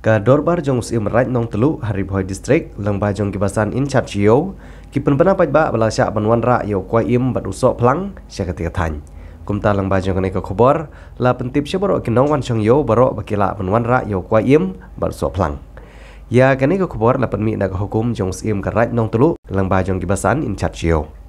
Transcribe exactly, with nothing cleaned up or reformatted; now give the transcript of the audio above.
Ka Dorbar jong u Syiem Raid Nongtluh ha Ri Bhoi District lyngba jong ki basan incharge sha ïew ki pynbna paidbah ba la shah ban wanrah ïa u kwai im bad u soh phlang sha katei ka thaiñ. Kumta lyngba jong kane ka khubor la pyntip sha baroh ki nongwan shong ïew baroh ba ki lah ban wanrah ïa u kwai im bad u soh phlang. Ïa kane ka khubor la pynmih na ka hukum jong u Syiem ka Raid Nongtluh lyngba jong ki basan incharge sha ïew.